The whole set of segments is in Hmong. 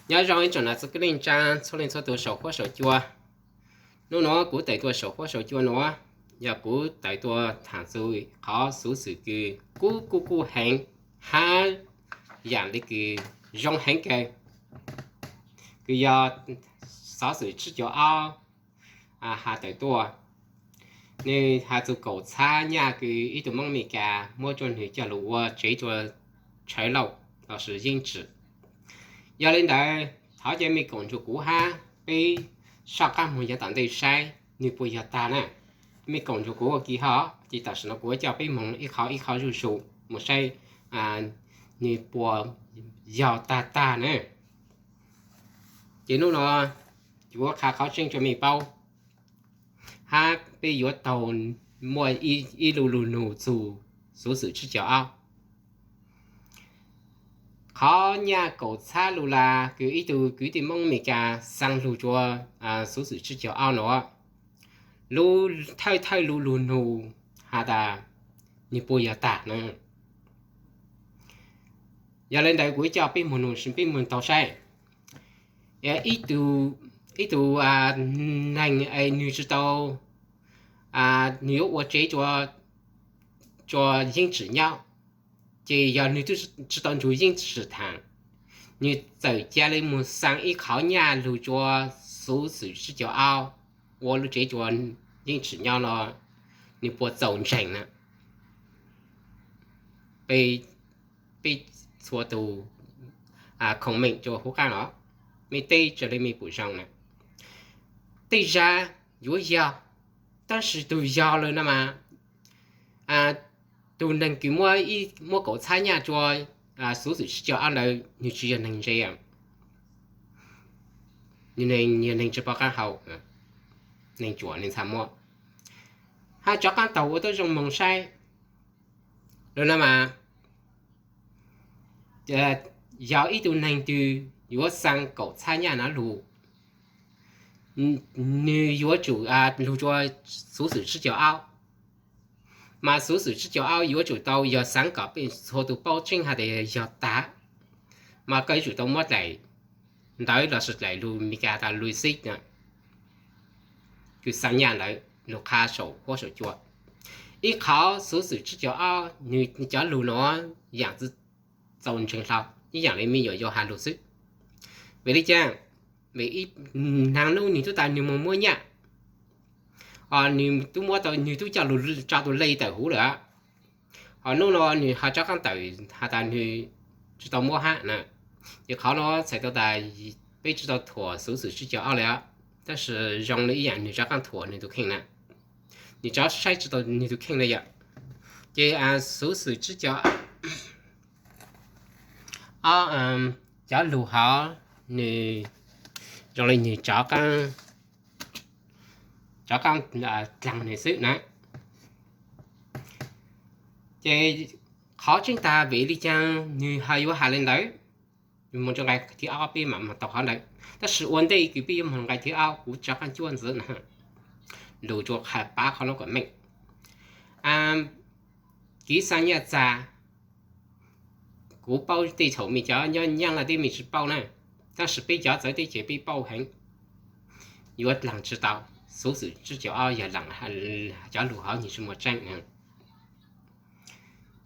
Nyob zoo ib tsoom nam txiv kwv tij neej tsa txhua leej txhua tus saum huab saum cua. Hnub nuav kuv tawm tuaj saum huab saum cua nuav, yog kuv tawm tuaj thaam txug qhov xuv xwm kws kuj kuj kuj heev, hab yaam le kws zoo heev kawg, kws yog xuv xwm tsib caug ob has tawm tuaj. Nwg has txug kaum txhab nyaj kws ib tug Moob Amelikas muab rua nwg coj lug ua tsev rua tshawv lauj lossis yeeb tsim. Yog le ntawd thov ca mej koom nrug kuv hab peb soj qaab moog yav tom ntej saib nwg puas yog tag na. Mej koom nrug kuv ua ke hab, ces tam sim no kuv coj peb moog ib qho ib qho zuj zug moog saib nwg puas yog tag tag na. Ces hnub no yuav qha qhov tseeb rua mej paub, hab peb yuav taug muaj ib lug lug nug txug xuv xwm tsib caug ob. Qhov nyaj kaum txhab lug las kws ib tug kwv tij Moob Amelikas xaa lug rua xuv xwm tsib caug ob nuav, lub thawj thawj lug lug nug has tas nwg puas yog tag na. Yog le ntawd kuv coj peb moog nug, peb moog taug saib. Ib tug neeg es nwg tsi tau, nwg yuav ua tsev rua yeeb tsim nyob, ces yog nwg tub tsi tau nrug yeeb tsim thaam, nwg txawm ca le moog xaa ib qhov nyaj lug rua xuv xwm tsib caug ob ua lub tsev rua yeeb tsim nyob no, nwg puas txaus ntseeg na? Peb txhua tug comment rua huv qaab os, mej teb raws le mej pum zoo na. Tej zag yuav yog, tab sis tug yog lawm no mas, tug neeg kws muab kaum txhab nyaj rua xuv xwm tsib caug ob ntawd nwg tsi yog neeg ntse, nwg yog neeg tsi paub qaab hau, neeg tsuam neeg ntxhab muab, hab rov qaab taug ua tub zoo moog saib lawm no mas, yog ib tug neeg twg yuav xaa kaum txhab nyaj no lug, nwg yuav tsum lug rua xuv xwm tsib caug ob. Mas xuv xwm tsib caug ob yuav tsum tau yog xaa kom peb txhua tug paub tseeb has tas yog tag, mas koj yuav tsum tau muab dlaim ntawv lossis dlaim lug Meskas tas lug xib na, kws xaa nyaj ntawd lug qha saum huab saum cua. Ib qhov xuv xwm tsib caug ob nwg cov lug nuav yaam txaus ntseeg dlhau ib yaam le mej yuav has lug xwb. Vim le caag? Vim ib, hnav nub nwg tub tas nwg moog muab nyaj, nwg tub muab tau, nwg tub coj lug tso tug lej tawm huv lawm, ho nub no nwg ho rov qaab tawm has tas nwg tsi tau muab hab na. Ces qhov no txhais tau tas peb tsi tau thuam xuv xwm tsib caug ob le, tab sis zoo le ib yaam nwg rov qaab thuam nwg tug kheej na, nwg rov saib tsi tau nwg tug kheej le yom. Ces xuv xwm tsib caug ob cov lug hov nwg zoo le nwg rov qaab dlaag nwg xwb na. Ces qhov tseeb tag vim le caag nwg ho yuav has le ntawd, moog rua nqai thib ob peb mam moog taug qhov ntawd. Tab sis ua ntej kws peb yuav moog nqai thib ob kuv rov qaab cuab ntxiv na, lug rua qha pab qhov nuav kom meej. Kev xaa nyaj txag, kuv paub tej thaum mej cov nyob Nyab Laj teb mej tsi paub na, tab sis peb cov txawv teb ces peb paub heev. Yuav dlaag tsi tau, xuv xwm tsib caug ob yog cov lug hov nwg tsi muaj tseeb.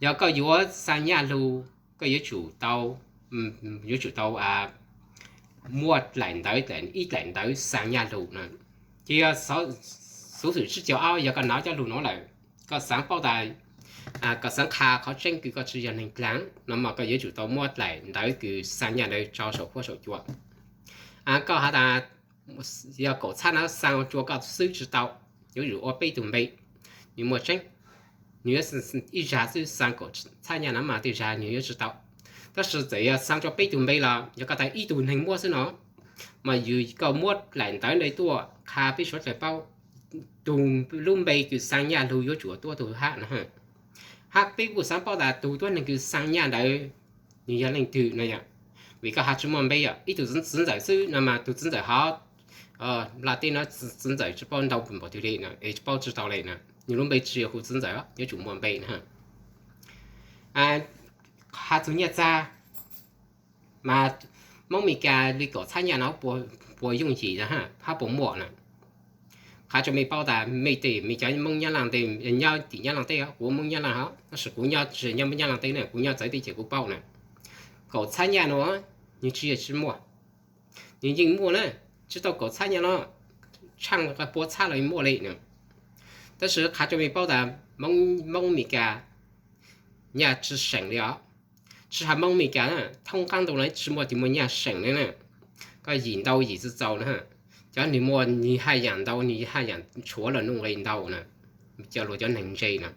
Yog koj yuav xaa nyaj lug, koj yuav tsum tau, yuav tsum tau muaj dlaim ntawv, ib dlaim ntawv xaa nyaj lug na. Ces yog xuv xwm tsib caug ob yog koj nov cov lug nuav lawm, koj xaav paub tas, koj xaav qha qhov tseeb kws koj tsi yog neeg dlaag no mas koj yuav tsum tau muab dlaim ntawv kws xaa nyaj ntawd tso saum huab saum cua. Koj has tas yog kaum txhab no xaa rua koj xwb tsi tau, yuav tsum ua peb tug npe, nwg muaj tseeb. Nwg yuav ib zag xwb xaa kaum txhab nyaj no mas tej zag nwg yuav tsi tau. Tab sis txawm yog xaa rua peb tug npe los yog koj tas ib tug neeg muab xwb no, mas yog koj muab dlaim ntawv ntawd tuaj qha peb suav dlawg paub, tug lub npe kws xaa nyaj lug yuav tsum tuab tug hab no. Hab peb kuj xaav paub tas tug tuab neeg kws xaa nyaj ntawd nwg yog leej twg no yom. Vim koj has tsi muaj npe yom, ib tug txiv ntxawm xwb no mas tug txiv ntxawm hov, Nplog teb no txiv ntxawm tsi paub ntau npaum twg le no es tsi paub tsi tau le no, nwg lub npe tsi yog hu txiv ntxawm, yuav tsum muaj npe na. Has txug nyaj txag mas Moob Mes Kas li kaum txhab nyaj no puas yooj yim hab puas muaj na? Qha rua mej paub tas mej tej mej cov Moob Nyab Laaj tej nyob tim Nyab Laaj teb, kuv Moob Nyab Laaj hov, tab sis kuv nyob tsi nyob Moob Nyab Laaj teb na, kuv nyob txawv teb ces kuv paub na. Kaum txhab nyaj no nwg tsi yog tsi muaj, nwg yeej muaj na, tsi tau kaum txhab nyaj no, tshaaj pua txhab los muaj li na. Tab sis qha rua mej paub tas Moob Mes Kas nyaj tsi seem li os. Tsi has Moob Mes Kas na, thoob qaab ntuj no tsi muaj tus muaj nyaj seem li na. Koj yim ntau yim tsi txaus na. Cov nwg muaj nwg haj yaam ntau, nwg haj yaam tshuav los nuj nqi ntau na, coj luas cov neeg ntse na.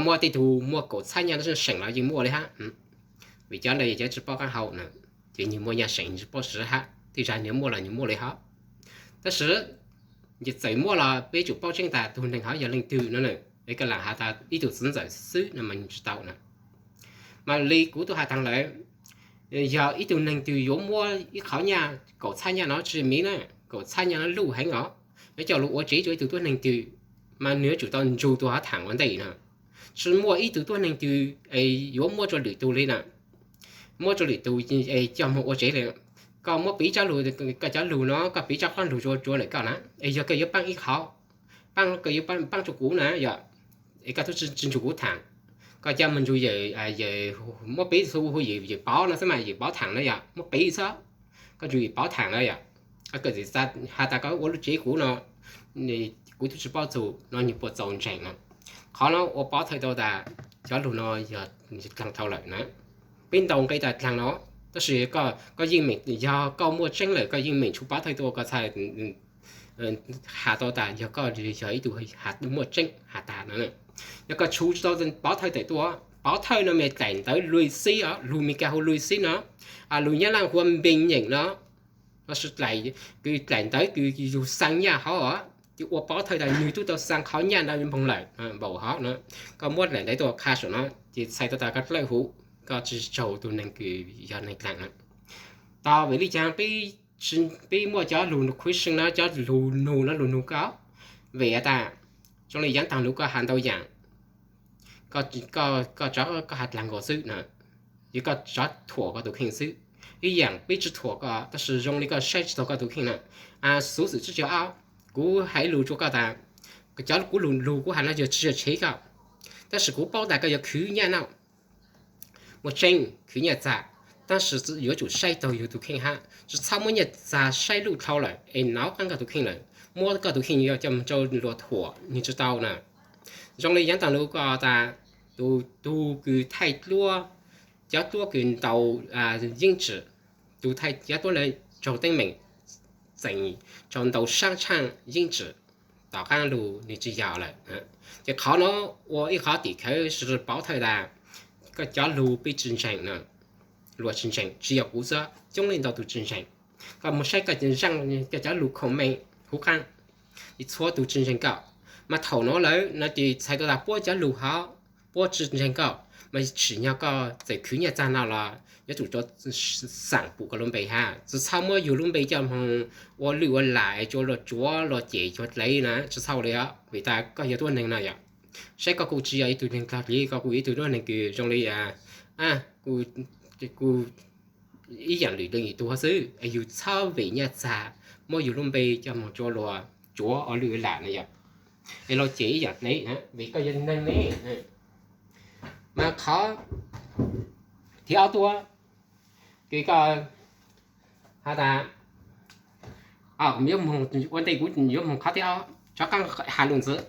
Muaj tej tug muaj kaum txhab nyaj no seem los yeej muaj li hab, vim cov ntawd yog cov tsi paub qaab hau na, ces nwg muaj nyaj seem tsi paub siv hab, tej zag nwg muaj los nwg muaj li hab. Tab sis txawm muaj los peb tsum paub tseeb tas tug neeg hov yog leej twg no na. Es koj lam has tas ib tug txiv ntxawm xwb no mas tsi tau na. Mas li kuv tub has taag lawm, yog ib tug neeg twg yuav muab ib qhov nyaj kaum txhab nyaj no tsi miv na, kaum txhab nyaj no luj heev os, yuav coj lug ua tsev rua ib tug tuab neeg twg, mas nwg yuav tsum tau nrug tug hov thaam ua ntej na. Tsi muaj ib tug tuab neeg twg es yuav muab rua lwm tug li na, muab rua lwm tug es coj moog ua tsev li. Koj muab piv tsab lug, koj cov lug no koj piv tsab qab lug rua lawm koj na, es yog koj yuav paab ib qhov, paab koj yuav paab rua kuv na yog, es koj tub tsi nrug kuv thaam, koj coj moog nrug yawm, muab piv hu yawm Pov no xwb mas yawm Pov thaam na yog, muab piv xwb, koj nrug yawm Pov thaam na yog, koj has tas koj ua lub tsev kuv no, kuv tub tsi paub txug no nwg puas txaus ntseeg no. Qhov no ua pov thawj tau tas cov lug no yog dlaag dhau lawm na. Peb ntaus nqe tas dlaag no, tab sis koj yeej meem, yog koj muaj tseeb lawm koj yeej meem tshuav pov thawj tuaj koj txhaj has tau tas yog koj yog ib tug muaj tseeb has tas no. Yog koj tshuav tsi tau pov thawj tawm tuaj, pov thawj no mas dlaim ntawv Louis Six os, lug Mes Kas hu Louis Six no, lug Nyab Laaj hu ua npeej nyeem no, los sis dlaim, kws dlaim ntawv kws yug xaa nyaj hov, ces ua pov thawj tas nwg tub tau xaa qhov nyaj ntawd moog lawm npaum hov no. Koj muab dlaim ntawv tuaj qha saum no ces txhais tau tas koj dlawb huv, koj tsi tsaug tug neeg kws yog neeg dlaag na. Tog vim le caag peb muaj cov lug question no, cov lug nug no lug nug koj, vim has tas zoo le yaav taag lug koj has ntau yaam, koj, koj has dlaag nkaus xwb na, yog koj tsuas thuam koj tus kheej xwb. Ib yaam peb tsi thuam koj tab sis zoo le koj saib tsi taug koj tus kheej na. Xuv xwm tsib caug ob, kuv has ib lus rua koj tas, cov kuv lug lug kuv has no yog tsi yog tshev koj, tab sis kuv paub tas koj yog khwv nyaj na, muaj tseeb khwv nyaj txag, tab sis yuav tsum saib taug yug tus kheej hab, tsi txhob muab nyaj txag saib luj dhau lawm es nov qaab koj tus kheej lawm, muab koj tus kheej yuav coj moog rau luag thuam nwg tsi tau na. Zoo le yaav taag lug koj tas, tus, tug kws thaij duab, cov duab kws ntaus yeeb tsum, tug thaij cov duab le raug teeb meem, tseem raug ntaus saab tshaaj yeeb tsum, tom qaab lug nwg tsi yog lawm. Ces qhov no ua ib qhov tim khawv pov thawj tas koj cov lug peb tsi ntseeg na, luag tsi ntseeg, tsi yog kuv xwb, coob leej ntau tug tsi ntseeg. Koj moog saib koj zaaj koj cov lug comment huv qaab, txhua tug tsi ntseeg koj. Mas thaum no lawm no ces txhais tau tas puab cov lug hov, puab tsi ntseeg koj, mas tsim nyog koj txawm khwv nyaj txag no los yuav tsum rua xaam pum koj lub npe hab, tsi txhob muab yug lub npe coj moog ua lwj ua lam es rua luag tsuav luag cem cuag dlej na, tsi txhob li os, vim tas koj yog tuab neeg no yom. Saib koj kuj tsi yog ib tug neeg dlog dlig, koj kuj yog ib tug tuab neeg kws zoo li, kuj ib yaam lwm leej tug hov xwb, es yug txhob vim nyaj txag muab yug lub npe coj moog rua luag tsuav ua lwj ua lam na yom. Es luag cem ib yaam dlej, vim koj yog neeg ne. Mas qhov thib ob tuaj, kws koj has tas, ua ntej kuv yuav moog qhov thib ob, rov qaab has lug ntxiv.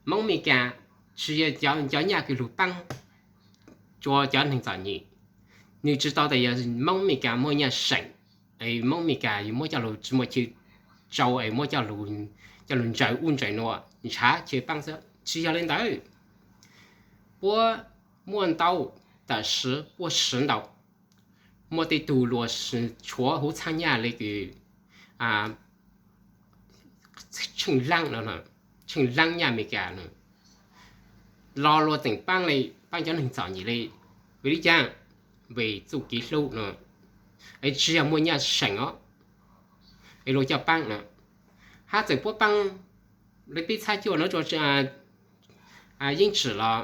Moob Mes Kas tsi yog cov nyaj kws lug paab rua cov neeg txom nyem. Nwg tsi tau tas yog Moob Mes Kas muaj nyaj seem, es Moob Mes Kas yug muab coj lug tsi muaj chaw tsau es muab coj lug ntsaws ub ntsaws nuav nrhav chaw paab xwb, tsi yog le ntawd. Puab muaj ntau, tam sim puab siv ntau. Muaj tej tug luag tshuav huv txhaab nyaj le kws tsheej laab, tsheej laab nyaj Amelikas no, los luag tseem paab le, paab cov neeg txom nyem le. Vim le caag? Vim txuj kev hlub no, es tsi yog muaj nyaj seem os, es luag coj paab no. Hab txawm puab paab le peb txhab cuaj no rua yeeb tsum los,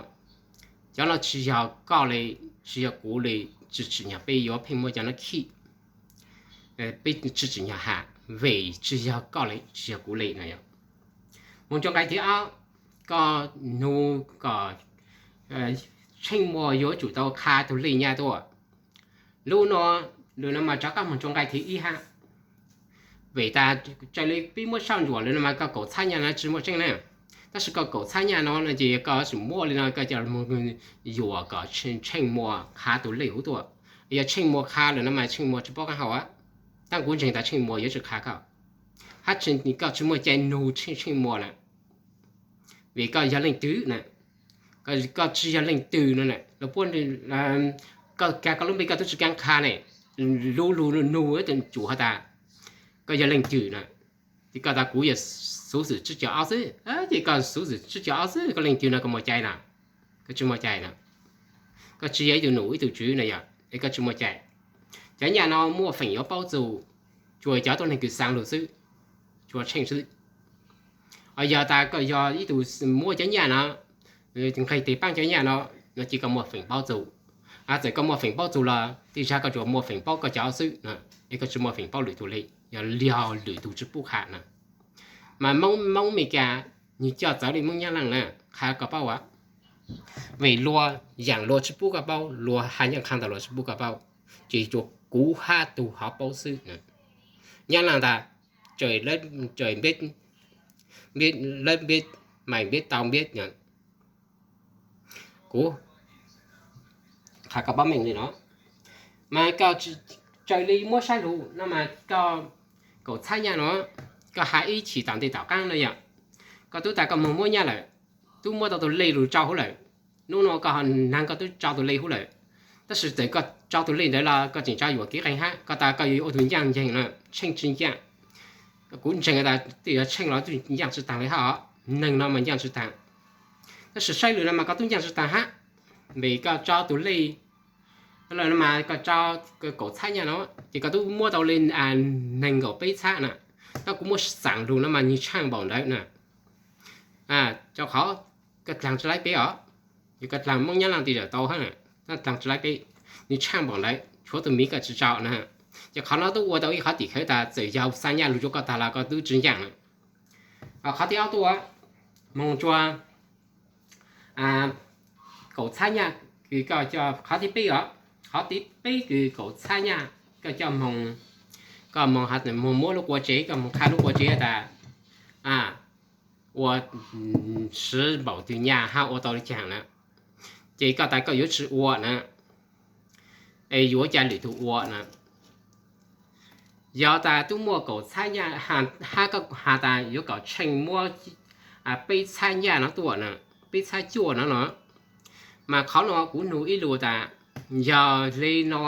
cov no tsi yog koj le, tsi yog kuv le, tsi tsim nyog peb yuav pheej muab cov no khij. Peb tsis tsim nyog has, vim tsis yog koj li, tsis yog kuv li no yom. Mus rau nqe thib ob, koj nug kom Tsheej Muas yuav tsum tau qha tus lej nyaj tuaj. Lub no, lwm no mas rov qab mus rau nqe thib ib hab. Vim tas raws li peb muab sau ntsuam lawm no mas koj kaum txhab nyaj no tsis muaj tseeb na. Tab sis koj kaum txhab nyaj no no ces koj tsis muaj li no koj coj mus yuam kom Tsheej Muas qha tus lej huv tuaj. Yog Tsheej Muas qha lawm no mas Tsheej Muas tsis paub qab hau, tab kuv ntseeg tas Tsheej Muas yuav tsis qha koj. Hab koj tsis muaj cai nug Tsheej Muas na, vim koj yog leej twg na. Koj tsis yog leej twg no na, lawv puab, koj kag koj lub npe koj twb tsis kaab qha ne. Lub lug nug ib tug tsum has tas koj yog leej twg na. Ces koj tas kuv yog Xuv Xwm Tsib Caug Ob xwb, ces koj Xuv Xwm Tsib Caug Ob xwb, koj leej twg no koj muaj cai na? Koj tsis muaj cai na. Koj tsis yog ib tug num ib tug tswv no yog es koj tsis muaj cai. Cov nyaj no muaj feem yuav paub txug, tsuas cov tuab neeg kws xaa lug xwb, tsuas Tsheej xwb. Yog tas koj yog ib tug muab cov nyaj no, nqeg tes paab cov nyaj no, no ces koj muaj feem paub txug. Txawm koj muaj feem paub txug los tej zag koj tsuas muaj feem paub koj cov xwb, es koj tsis muaj feem paub lwm tug li, yog li lwm tug tsis pub qha na. Mas Moob Mes Kas nwg coj txawv li Moob Nyab Laaj na, qha koj paub as. Vim luag yaam luag tsis pub koj paub, luag has nyob qha ntawm luag tsis pub koj paub, ces tsuas kuv hab tug hov paub xwb. Nyab Laaj tas, tseem npeb, npeb, maj npeb tau npeb, kuv qha koj paub meej li no. Mas koj raws li muab saib lug no mas koj kaum txhab nyaj no, koj has ib chim tom ntej tom qaab no yog koj tub tas koj moog muab nyaj lawm, tub muab tau tus lej lug rau huv lawm. Nub no koj ho naag koj tub rau tus lej huv lawm, tab sis txawm koj rau tus lej ntawd los koj tseem tso yuam kev qeeg hab. Koj tas koj yuav ua tus ncaaj nceeg no, Tsheej tsis ncaaj. Kuv ntseeg tas tej yog Tsheej los tub ncaaj tsis taag li hab os, neeg no mas ncaaj tsis taag. Tab sis saib lwm no mas koj tub ncaaj tsis taag hab, vim koj rau tus lej lawm no mas koj rau kaum txhab nyaj no, ces koj tub muab tau li neeg nkaum peb txhab na. Tab kuv muab xaam lug no mas nwg tshaaj npaum ntawd na. Rau qhov koj dlaag tsis laib peb os, yog koj dlaag Moob Nyab Laaj tej zaum tau hab, dlaag tsis laib peb, nwg tshaaj npaum ntawd, tshuav tus miv koj tsis tso na. Ces qhov no tub ua tau ib qhov tim khawv tas txawm yog xaa nyaj lug rua koj taag los koj tub tsis ncaaj na. Qhov thib ob tuaj, moog rua kaum txhab nyaj kws koj coj, qhov thib peb os, qhov thib peb kws kaum txhab nyaj koj coj moog, koj moog, moog muab lub qua tsev, koj moog qha lub qua tsev tas ua siv npaum twg nyaj hab ua tau li caag na. Ces koj tas koj yuav tsis ua na, es yuav ca lwm tug ua na. Yog tas tub muaj kaum txhab nyaj hab koj has tas yuav kom Tsheej muab peb txhab nyaj no tuaj na, peb txhab cuaj no no, mas qhov no kuv nug ib lus tas, yog li no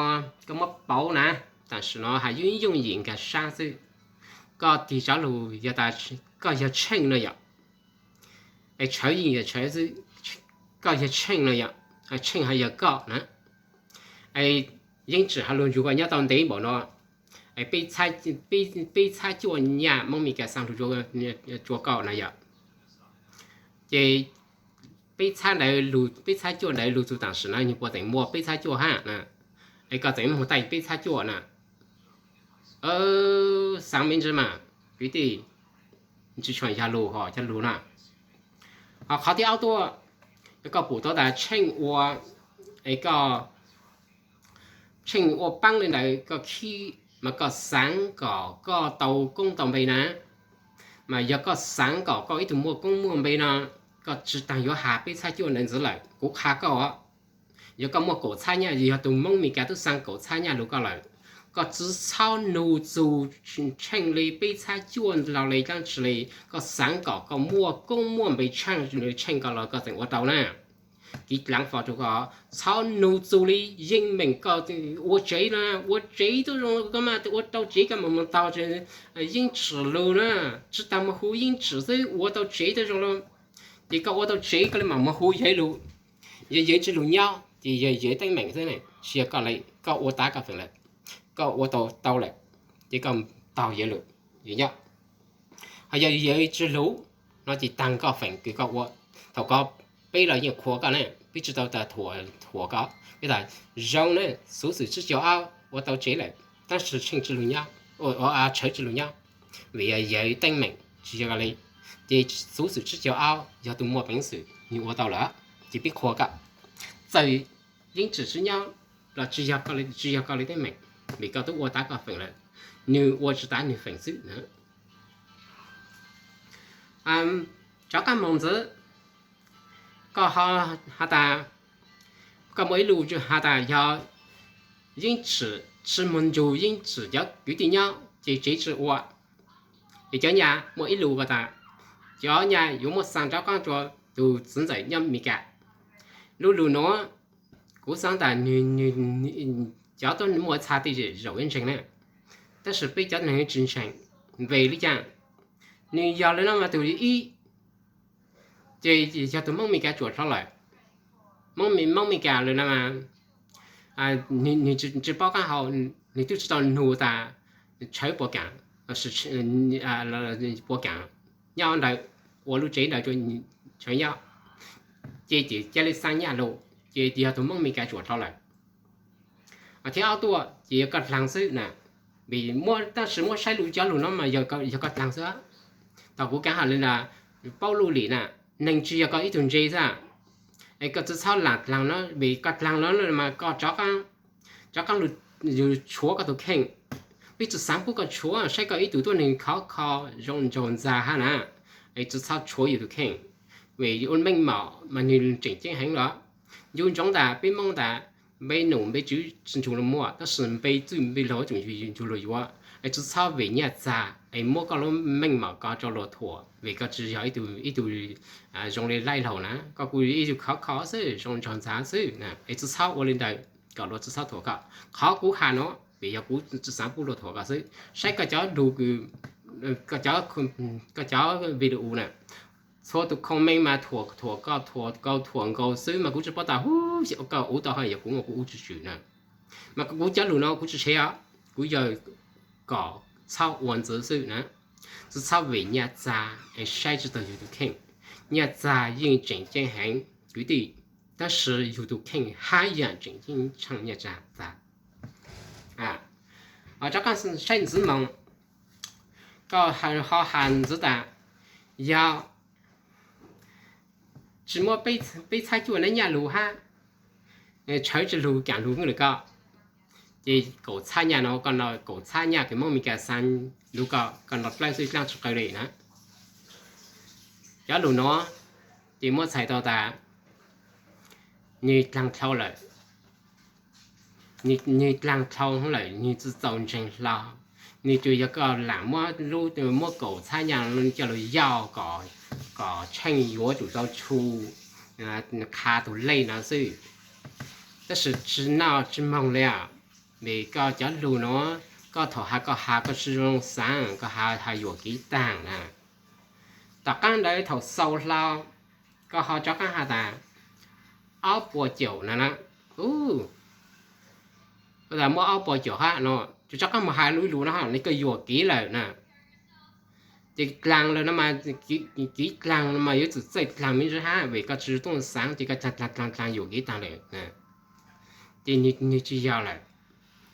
koj muab pauv na, tam sim no has yooj yooj yim nkaag sab xwb. Koj tig tso lug yog tas koj yog Tsheej no yom, es tshawv yeej yog tshawv xwb, koj yog Tsheej no yom, Tsheej ho yog koj na, es Yeeb Tsim ho lug nrug koj nyob tau ntev npaum no, peb txhab cuaj nyaj Moob Mes Kas xaa lug rua koj no yom. Ces peb txhab ntawd, peb txhab cuaj ntawd lug txug tam sim no nwg puas tseem muaj peb txhab cuaj hab na? Es koj tseem moog taij peb txhab cuaj na? Xaav me ntsis mas kwv tij, tsis tshua yog lug hos cov lug na. Ho qhov thib ob tuaj, yog koj pum tau tas Tsheej ua, es koj Tsheej ua paab li ntawd koj khib mas koj xaav kom koj tau koob tau npe na. Mas yog koj xaav kom koj ib tug muaj koob muaj npe no, koj tsis taag yuav has peb txhab cuaj ntawd ntxiv lawm. Kuv qha koj, yog koj muaj kaum txhab nyaj, yog tug Moob Mes Kas tub xaa kaum txhab nyaj lug koj lawm, koj tsi txhob nug txug Tsheej li peb txhab cuaj los li dlaab tsi li. Koj xaav kom koj muaj koob muaj npe tshaaj Tsheej ko los koj tseem ua tau na. Kev dlaav fo rua koj, txhob nug txug li. Yeej meem koj ua tsev no, ua tsev tuaj zoo koj mas ua tau tsev koj mam moog taug Yeeb Tsim lug na. Tsis taag moog hu Yeeb Tsim xwb, ua tau tsev tuaj zoo lawm, ces koj ua tau tsev koj le mam moog hu yawg lug. Yog yawg tsi lug nyob ces yog yawg teeb meem xwb, tsis yog koj li. Koj ua tav koj feem lawm, koj ua tau tau lawm, ces koj taug yawg lug, yawg nyob. Ho yog yawg tsi lug no ces taag koj feem kws koj ua. Thaum ko peb los yeej qhuas koj na, peb tsi tau tas thuam koj, peb tas zoo na, Xuv Xwm Tsib Caug Ob ua tau tsev lawm, Tab sis Tsheej tsis lug nyob, Tshawv tsis lug nyob, vim yog yawg teeb meem tsis yog li. Ces xuv xwm tsib caug ob yog tus muaj peev xwm nws ua tau lawm, ces peb qhuas koj. Txawm Yeej Tsim tsis nyob los tsis yog koj li teeb meem, vim koj twb ua tav koj feem lawm, nws ua tsis tav nws feem xwb na. Tsov qab moog ntxiv, koj has tas, koj muaj ib lus has tas yog Yeej Tsim tsis moog nrug Yeej Tsim cov kwv tij nyob ces tsev tsis ua. Ces cov nyaj muaj ib lus has tas, cov nyaj yuav muab xa rov qaab rua tus txiv ntxawm nyob Mes Kas. Lub lus nuav kuv xaav tas cov tuab muaj txha tej zaum yuav ntseeg na, tab sis peb cov neeg tsis ntseeg. Vim li cas? Nws yog li no mas tus ib, ces yog tus Moob Mes Kas tsuam rov lawm. Moob Mes Kas lawm no mas nws tsis paub qaab hau, nws twb tsis tau nug tas Tshawv puas kaam, puas kaam nyob ntawd, ua lub tsev ntawd rua Tshawv nyob. Ces ces ca le xaa nyaj lug, ces yog tus Moob Mes Kas tsuam rov lawm. Thiab ob tuaj ces yog koj dlaag xwb na, vim muab, tab sis muab saib lus cov lus no mas yog koj dlaag xwb. Tau kuv kaav has li na, paub luj lim na, neeg tsis yog koj ib tug ntse xwb, es koj tsi txhob lam dlaag no, vim koj dlaag no mas koj rov qaab lug tshuav koj tus kheej. Peb tsi xaav pub koj tshuav, saib koj ib tug tuab neeg khov kho, zoo nraug ntxag hab na, es tsi txhob tshuav yus tus kheej. Vim ua meej mom mas nwg tseem ceeb heev los. Yus ntsoov tas peb Moob tas npe num npe tswv tsi nrug luag muaj, tab sis npe txwj npe laug tseem nrug luag yuav. Es tsi txhob vim nyaj txag es muab koj lub meej mom ko rau luag thuam, vim koj tsi yog ib tug zoo li laij laug na, koj kuj ib tug khov kho xwb, zoo nraug ntxag xwb. Es tsi txhob ua li ntawd kom luag tsi txhob thuam koj. Qhov kuv has no vim yog kuv tsi xaav pub luag thuam koj xwb. Saib koj cov lug, koj cov video na, txhua tus comment mas thuam thuam koj, thuam koj, thuam nkaus xwb mas kuv tsi paub tas hu, koj ua tau hab yog kuv, kuv ua tsis tswm na. Mas kuv cov lug no kuv tsi tshev os, kuv yog kom txhob ua ntxiv xwb na. Tsi txhob vim nyaj txag es saib tsi taug yus tus kheej. Nyaj txag yeej tseem ceeb heev kwv tij, tab sis yus tus kheej hab yam tseem ceeb tsheej nyaj txag. Rov qaab saib ntxiv moog, koj ho has ntxiv tas yog tsi muab peb txhab cuaj nab nyaj lug hab, Tshawv tsi lug kaam lug lawm koj. Ces kaum txhab nyaj no, koj no kaum txhab nyaj kws Moob Mes Kas xaav lug koj, koj no dlaab xwb, dlaab tsi qw li na. Cov lug no ces muab txhais tau tas nwg dlaag dlhau lawm, nwg dlaag dlhau lawm, nwg tsi txaus ntseeg hlo. Nwg tsuas yog koj lam muab lub, muab kaum txhab nyaj coj lug yoj kom Tsheej yuav tsum tau tshu qha tus lej no xwb. Tab sis tsi noj tsi moog li os, vim koj cov lug no, koj thaum has koj has koj tsi zoo xaav, koj has has yuam kev taag na. Tom qaab ntawd thaum xaus hlo, koj ho rov qaab has tas ob puas caum na na, u, muaj ob puas caum hab no, tsuas rov qaab moog has lub lug no, koj yuam kev lawm na. Ces dlaag lawm no mas, kev dlaag no mas yuav tsum txawj dlaag me ntsis hab, vim koj tsi tuaj xaav ces koj dlaag dlaag dlaag dlaag yuam kev taag lawm. Ces nwg tsi yog lawm.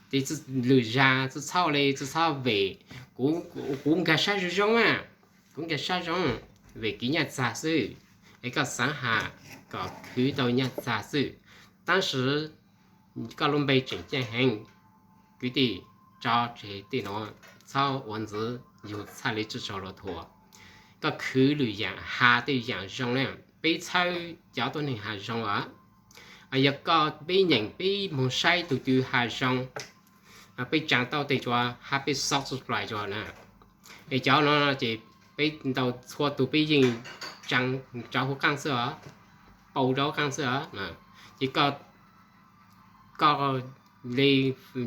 Ces lwm zag tsi txhob li, tsi txhob vim, kuv nkag sab zoo zoo na, kuv nkag sab zoo, vim kev nyaj txag xwb, es koj xaav has kom khwv tau nyaj txag xwb. Tab sis koj lub npe tseem ceeb heev, kwv tij, tso tseg tej no, txhob ua ntxiv, yug txhaj li tsi tsaug luag thuam. Koj khwv lwm yaam, has tej yaam zoo na, peb txhawb cov tuab neeg has zoo os. Yog koj peb nyeem peb moog saib tug twg has zoo, peb tsaa tau tes tsuas hab peb subscribe tsuas na. Es cov no ces peb ntau txhua tug peb yeej tsaa rau huv qaab xwb os, pau rau huv qaab xwb os. Ces koj, koj li,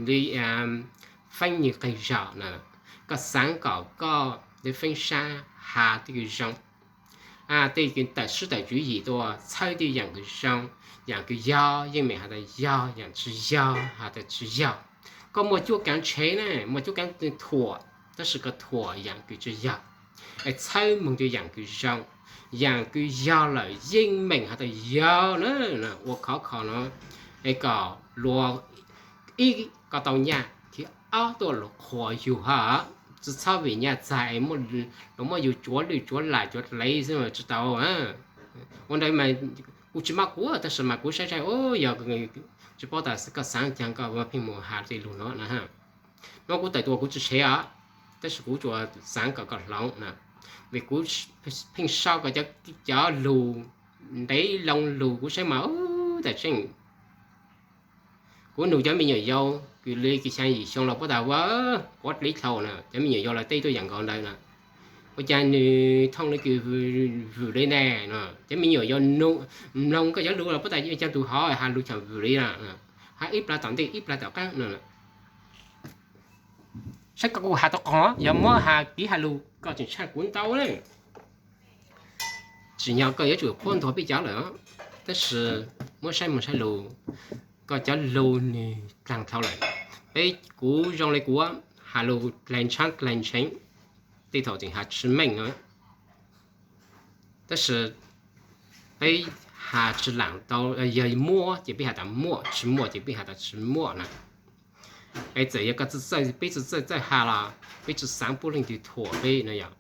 li feeb nwg qig zog na, koj xaav kom koj li feeb sab has tej kws zoo, tej kws tawm sib tawm tswv yim tuaj, txhawb tej yaam kws zoo, yaam kws yog yeej meem has tas yog, yaam tsi yog has tas tsi yog. Koj muaj cuab kaav tshev na, muaj cuab kaav thuam, tab sis koj thuam yaam kws tsi yog, es txhawb moog rua yaam kws zoo. Yaam kws yog lawm yeej meem has tas yog na, ua khov kho no, es kom luag, ib, koj tau nyaj, thib ob tuaj los qhuas yug ha. Tsi txhob vim nyaj txag es luag muab yug tsuav lwj tsuav lam tsuav dlev xwb tsi tau. Ua ntawd mas kuv tsi mob kuv tab sis mas kuv saib saib yog tsi paub tas koj xaav caag koj pheej mus has tej lug no na. Nuav kuv tawm tuaj kuv tsi tshev os, tab sis kuv tsuas xaav kom koj hloov na, vim kuv pheej sau kom cov lug ntev loo lug kuv saib mas tas tseeb. Kuv nug cov me nyuam yaus kws le kws xyaa yim xyoo los puab tas ua quav dlib dlhau na, cov me nyuam yaus los teb tuaj yaam nkaus ntawd na. Ua caag nwg thooj le kws vwm le ne? Cov me nyuam yaus mloog koj cov lug los puab tas caag tug hov has lug tseem vwm le na, hab ib plag tom ntej ib plag tom qaab no. Saib koj kuv has tau qhov, yog muab has kiv has lug koj tseem tshaj kuv ntau le. Tsim nyog koj yuav tsum qhuab ntuas peb cov lawm, tab sis muab saib moog saib lug, koj cov lug nwg dlaag dlhau lawm. Peb kuv zoo le kuv has lug dlaig ntshaab dlaig ntsheev, tej thaum tseem has tsi meej. Tab sis peb has tsi laam tau, yog muaj ces peb has tas muaj, tsi muaj ces peb has tas tsi muaj na. Es txawm yog koj txawj txawj, peb txawj txawj txawj has los peb tsi xaav puab leej twg thuam peb no yog.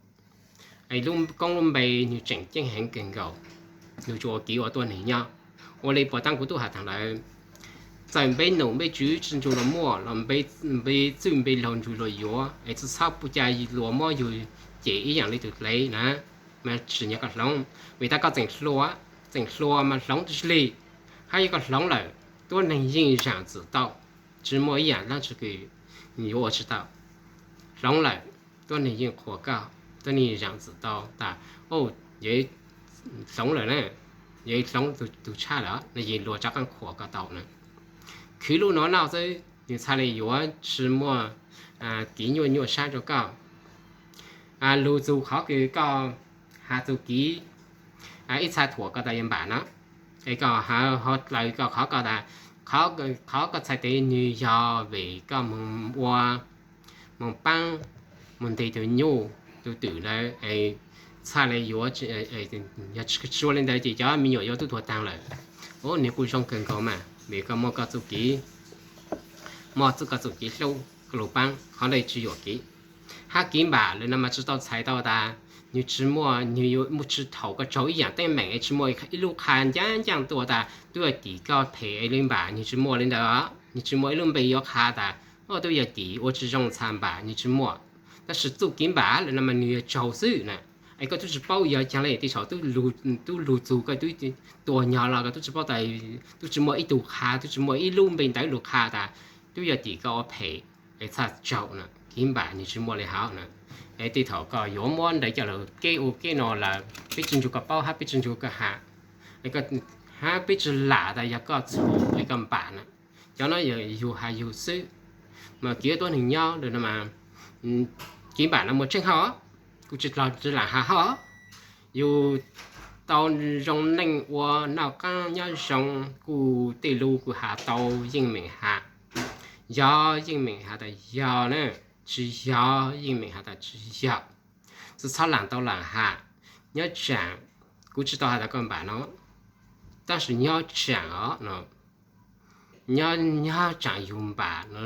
Es lub koob lub npe nwg tseem ceeb heev kawg nkaus, nwg tsuas ua kiv ua tuab neeg nyob. Ua le puas taab kuv tub has taag lawm, txawm npe num npe tswv tsi nrug luas muaj los npe txwj npe laug nrug luas yuav, es tsi txhob pub ca luas muab yug cem ib yaam le tug dlev na, mas tsim nyog koj hloov, vim tas koj tseem hluas, tseem hluas mas hloov tsi lig, hab yog koj hloov lawm, tuab neeg yeej zaam txim tau, tsi muaj ib yaam dlaab tsi kws yuav ua tsi tau. Hloov lawm, tuab neeg yeej qhuas koj, tuab neeg zaam txim tau tas, hloov lawm na, yog hloov tug tshaj lawm no yeej luas rov qaab qhuas koj tau na. Khwv lub nuav noj xwb, nwg txhaj le yuav tsi muaj kiv nyuaj nyuaj sab rua koj. Lug txug qhov kws koj has txug kiv, ib txha thuam koj tas yog npam no, es koj ho dlaws koj qhov koj tas, qhov koj txhais tes nwg yog vim koj moog ua, moog paab, moog nteg tug nyuj tug twm ntawd, es txhaj le yuav, yog tsi ua le ntawd ces cov me nyuam yuav tub tuag taag lawm. Ub, nwg kuj zoo kawg nkaus mas, vim koj muaj koj txuj kiv, muaj txuj koj txuj kiv hlub koj lug paab, qhov ntawd tsi yuam kiv. Hab kiv npam lawm no mas tsi tau txhais tau tas nwg tsi muaj, nwg yuav muaj tsi thaum koj raug ib yaam teeb meem es tsi muaj ib lub qha ncaaj ncaaj tuaj tas tub yog tim koj phem es le npam, nwg tsi muaj le ntawd. Nwg tsi muaj ib lub npe yuav qha tas tub yog tim ua tsi zoo txha npam, nwg tsi muaj. Tab sis txuj kiv npam lawm no mas nwg yog tsaug xwb na. Es koj tub tsi paub yog caag le, tej zaum tub lug txug koj tub tuag nyog los koj tub tsi paub tas, tub tsi muaj ib tug qha, tub tsi muaj ib lub npe ntawd lug qha tas tub yog tim koj ua phem es txhaj tsaug na. Kiv npam nwg tsi muaj le hov na. Es tej thaum koj yuav muab ntawd coj lug keb ua keb no lawm peb tsi nrug koj paub hab peb tsi nrug koj has, hab peb tsi lam tas yog koj txhum es koj npam na. Cov no yog yug has yug xwb, mas kiv tuab neeg nyob lawm no mas, kiv npam no muaj tseeb hab, kuv tsi laam has hab. Yug tau zoo neej ua noj qaab nyob zoo, kuj tej lug kuj has tau yeej meem has. Yog yeej meem has tas yog na, tsi yog yeej meem has tas tsi yog. Tsi txhob laam tau laam has. Nyob tsaam, kuv tsi tau has tas koj npam no, tab sis nyob tsaam os no, nyob tsaam yug npam no,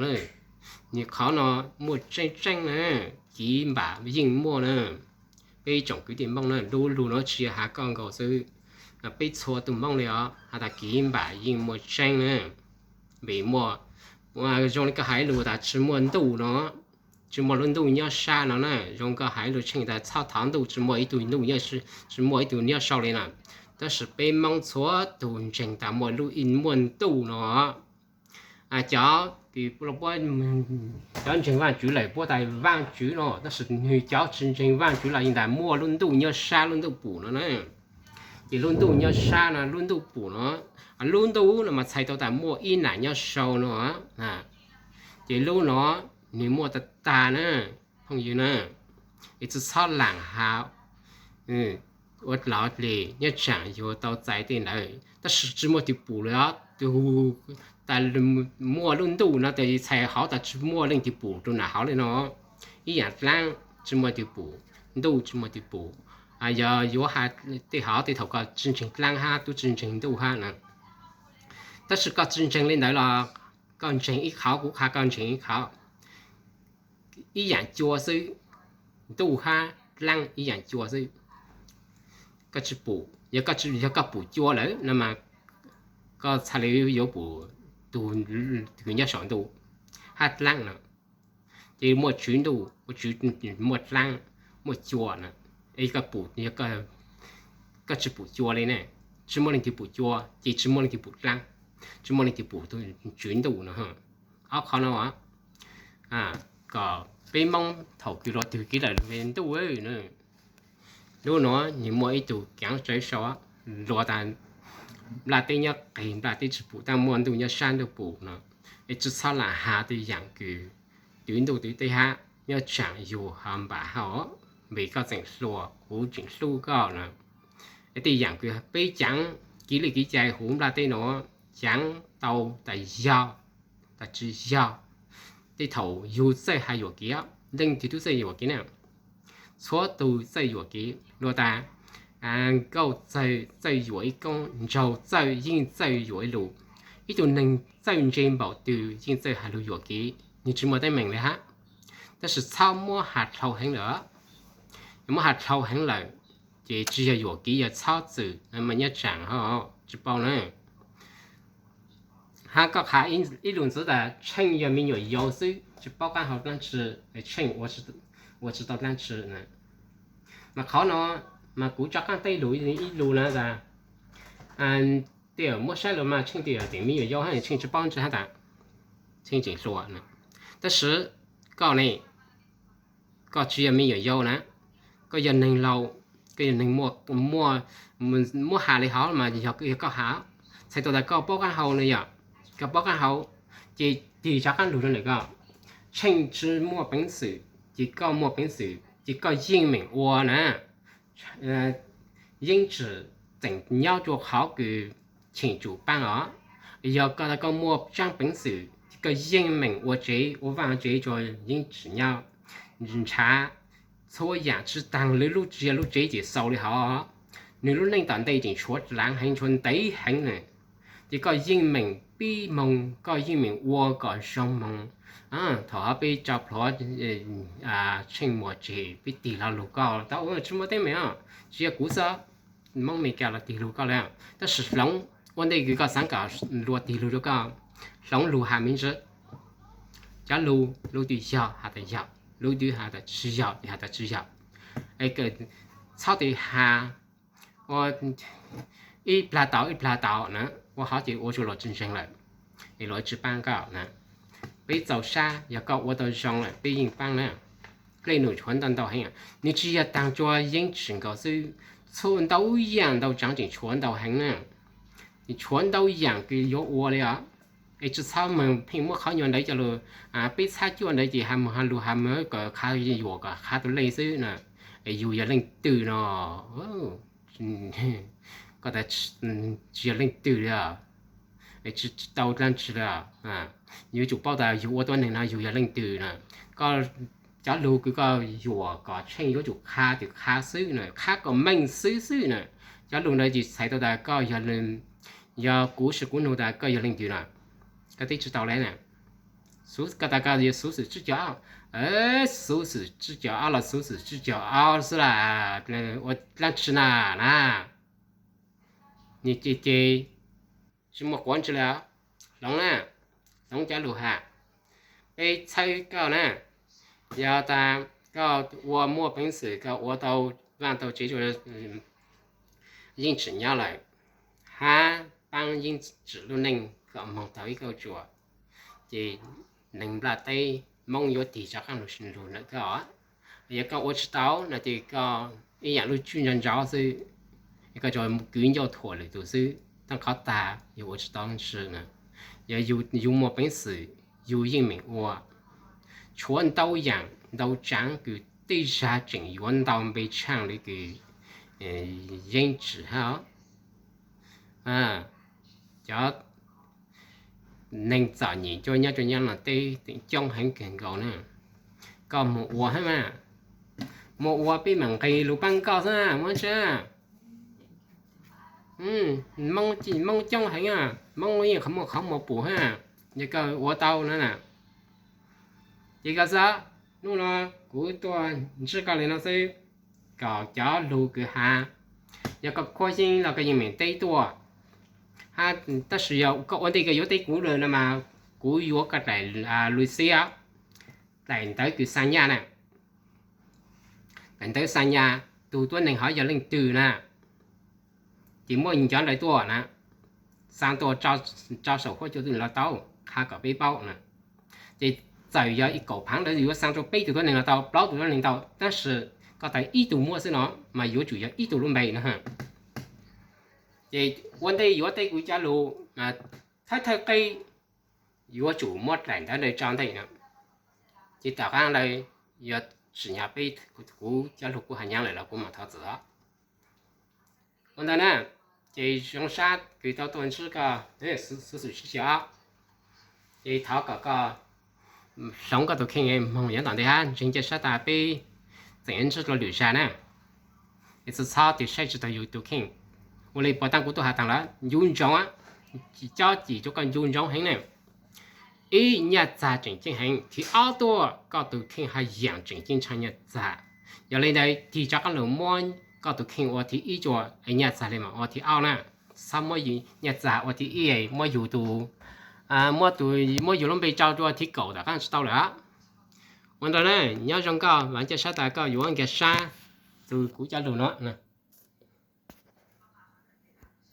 nws qhov no muaj tseeb tseeb na, kiv npam yeej muaj na. Peb tsoom kwv tij Moob na, lub lug no tsi has koj nkaus xwb, peb txhua tug Moob le os, has tas kiv npam yeej muaj tseeb na. Vim muaj, zoo le koj has ib lug tas tsi muaj ntuj no, tsi muaj lub ntuj nyob sab no na, zoo koj has ib lug tsheej tas txhob thov ntuj, tsi muaj ib tug ntuj, tsi muaj ib tug nyob sau le na. Tab sis peb Moob txhua tug ntseeg tas muaj lub, muaj ntuj no. Cov, cov ntseeg Vaajtswv lawm puab tas Vaajtswv no, tab sis nwg cov tsi ntseeg Vaajtswv los yeej tas muaj lub ntuj nyob sab lub ntuj pum no na. Ces lub ntuj nyob sab no, lub ntuj pum no, lub ntuj no mas txhais tau tas muaj ib nam nyob sau no. Ces lub no nwg muaj tag tag na, phooj ywg na. Es tsi txhob laam has ua dlov dlig, nyob tsaam yug tau txais tej ntawd tab sis tsi muaj twg pum le os. Tus tas muaj lub ntuj no tes txhais hov tas tsi muaj leej twg pum rua nram hauv le no. Ib yaam dlaab tsi muaj twg pum, ntuj tsi muaj twg pum. Yog yuav has tej hov tej thaum koj tsi ntseeg dlaab hab tub tsi ntseeg ntuj hab na. Tab sis koj tsi ntseeg le ntawd los koj ntseeg ib qhov, kuv qha koj ntseeg ib qhov. ib yaam cua xwb, ntuj hab dlaab ib yaam cua xwb. Koj tsi pum, yog koj pum cua lawm no mas koj txhaj le yuav pum tug kws nyob saum ntuj hab dlaab no. Ces muaj tswv ntuj, muaj tswv, muaj dlaab, muaj cua na. Es koj pum, koj tsi pum cua le ne, tsi muaj leej twg pum cua ces tsi muaj leej twg pum dlaab, tsi muaj leej twg pum tswv ntuj no. Ob qhov no kom peb Moob thaum kws luag twg kev lawm ntuj. Hnub no nwg muaj ib tug kaav tsawv sau, luag tas nplaj teb nyob qis, nplaj teb tsi pum, tab muaj ntuj nyob sab ntuj pum no. Es tsi txhob lam has tej yaam kws twv ntuj twv teb hab nyob tsaam yug ho npam hauv, vim koj tseem hluas kuv tseem hlub koj no. Es tej yaam kws peb caav kev li kev cai huv nplaj teb no, caav tau tas yog tas tsi yog. Tej thaum yug txawj has yuam kev, leej twg tub txawj yuam kev na. Txhua tug txawj yuam kev, luag tas nkauj txawj yuam ib koob, nraug txawj yeej txawj yuam ib lus. Ib tug neeg txawj ntse npaum twg yeej txawj has lug yuam kev, nwg tsi muaj teeb meem le hab. Tab sis txhob muab has dhau heev lawm. Muab has dhau heev lawm ces tsi yog yuam kev, yog txhob txwm mas nyob tsaam ho tsi paub na. Hab koj has ib lus ntxiv tas Tsheej yog me nyuam yaus xwb, tsi paub qaab hau dlaab tsi, Tsheej ua tsi tau dlaab tsi na. Mas qhov no mas kuv rov qaab teb lug ib lus na tas, tej muab saib lug mas Tsheej tej yog tes me nyuam yaus hab Tsheej tsi paub ntsi hab tas Tsheej tseem hluas. Tab sis koj ne, koj tsi yog me nyuam yaus na, koj yog neeg laus, koj yog neeg muaj, muab has le hov mas yog koj has, txhais tau tas koj paub qaab hau no yog, koj paub qaab hau, ces tig rov qaab lug rau ntawm koj. Tsheej tsi muaj peev xwm, ces koj muaj peev xwm ces koj yeej meem ua na. Yeeb tsim tseem nyob rua qhov kws cheem tsum paab os. Yog koj tas koj muaj tsaab peev xwm, koj yeej meem ua tsev ua vaaj tsev rua yeeb tsim nyob. Ntshav txhua yaam tsi taag, lub tsi yog lub tsev ces xaus le hov. Nwg lub neej tom ntej tseem tshuav laav heev, tshuav ntev heev na. Ces koj yeej meem pib moog, koj yeej meem ua kom zoo moog. Thaum hov peb rau plhuav Tsheej muaj tseg, peb tig los lug koj tau tsi muaj teeb meem os. Tsi yog kuv xwb, Moob Amelikas los tig lug koj le. Tab sis hloov, ua ntej kws koj xaav kom luag tig lug rua koj, hloov lug has me ntsis. Cov lug, lub twg yog has tas yog, lub twg has tas tsi yog has tas tsi yog. Txhob tes has ua ib plag tau ib plag tau na, ua hov ces ua rua luag tsi ntseeg lawm, es luag tsi paab koj na. Peb txaus sab, yog koj ua tau zoo lawm peb yeej paab na. Dlej num tshuav ntau ntau heev, nws tsi yog taag rua yeeb tsim nkaus xwb, txhua ntau yaam ntau tsaav tseem tshuav ntau heev na. Tshuav ntau yaam kws yuav ua le os. Es tsi txhob moog pheej muab qhov nyuas ntawd coj lug, peb txhab cuaj ntawd ces has moog has lug has moog kom qha yuam kom qha tus lej xwb na. Es yug yog leej twg no? Koj tas tsi yog leej twg li, tsi tau dlaab tsi li. Yuav tsum paub tas yug ua tuab neeg no yug yog leej twg na. Koj cov lug kws koj yuam kom Tsheej yuav tsum qha tes qha xwb na, qha kom meej xwb xwb na. Cov lug ntawd ces txhais tau tas koj yog, yog kuv sib kuv nug tas koj yog leej twg na. Koj teb tsi tau le na. Koj tas koj yog xuv xwm tsib caug, xuv xwm tsib caug ob los xuv xwm tsib caug ob xwb las, ua dlaab tsi na na. Nws ces ces tsi muaj quav ntsis li. Hloov na, hloov cov lug has. Peb txhawb koj na, yog tas koj ua muaj peev xwm koj ua tau vaaj tau tsev, yeej tsim nyob lawm, hab paab yeej tsim lub neej kom moog tau ib kauj ruam, ces neeg nplaj teb Moob yuav tig rov qaab lug ntawm koj. Yog koj ua tsi tau no ces koj ib yaam lub tswb ntsa ntsov xwb, koj tsuas kwv ncauj thuam lwm tus xwb, taab qhov tag yug ua tsi tau ntsi na. Yog yug muaj peev xwm, yug yeej meem ua. Tshuav ntau yaam ntau tsaav kws tej zag tseem yuav ntau npe tshaaj le kws yeeb tsim hab. Cov neeg txom nyem cua nyob rua nyob no teb coob heev kawg nkaus na. Koj moog ua hab mas, moog ua peb mam nqis lug paab koj xwb muab tsi. Moob coob heev, Moob yeej qhov muaj qhov muag pum hab, yog koj ua tau na na, ces koj xwb. Hnub no kuv tuaj ntsib koj li no xwb, kom cov lug kwv ha, yog koj khuab yeeb los koj yeej meem teb tuaj, tab sis yog koj ua ntej koj yuav teb kuv lawm no mas kuv yuav koj daim lus xiab, daim ntawv kws xa nyaj na, daim ntawv xa nyaj, tus tuab neeg hov yog leej twg na, ces muab ncov ntawd tuaj na, xa tuaj rau saum huab cua tuab neeg loj tau, qha kom peb paub na. Ces txawm yog ib kaum phaav ntawd yuav xa rau peb tug tuab neeg los tau, plaub tug tuab neeg tau, tab sis koj tau ib tug muaj xwb no, mas yuav tsum yog ib tug lub npe no. Ces ua ntej yuav teb kuv cov lus, thawj thawj qe yuav tsum muab daim ntawv ntawd tso ntej no, ces tom qab ntawd yog tsim nyog peb kuv cov lus kuv has nyaav lawm los kuv mam thov txim os. Ua ntawd na, ces zoo sab kws tau tuaj ntsib koj, xuv xwm sib xyaw os. Ces thov kom koj hloov koj tus kheej moog yav tom ntej hab ntseeg ca sab tas peb tseem ntsib dlua lwm zag na. Es txhob txhob tig saib tsis taug yus tus kheej. Ua li puas taag kuv tuaj has taag lawm, ncu ntsoov, cob cim rua koj ncu ntsoov heev na. Ib, nyaj txag tseem ceeb heev. Thib ob tuaj, koj tus kheej haj yam tseem ceeb tshaj nyaj txag. Yog li ntawd tig rov qaab lug muab koj tus kheej ua thib ib rua, es nyaj txag li mas ua thib ob na. Txhob muab nyaj txag ua thib ib, muab yus tus, muab tus, muab yus lub npe rau rua thib kaum tom qaab tsis tau lawm. Ua ntawd na, nyob zoo koj, vam ca sab tas koj yuav nkag sab txug kuv cov lug no.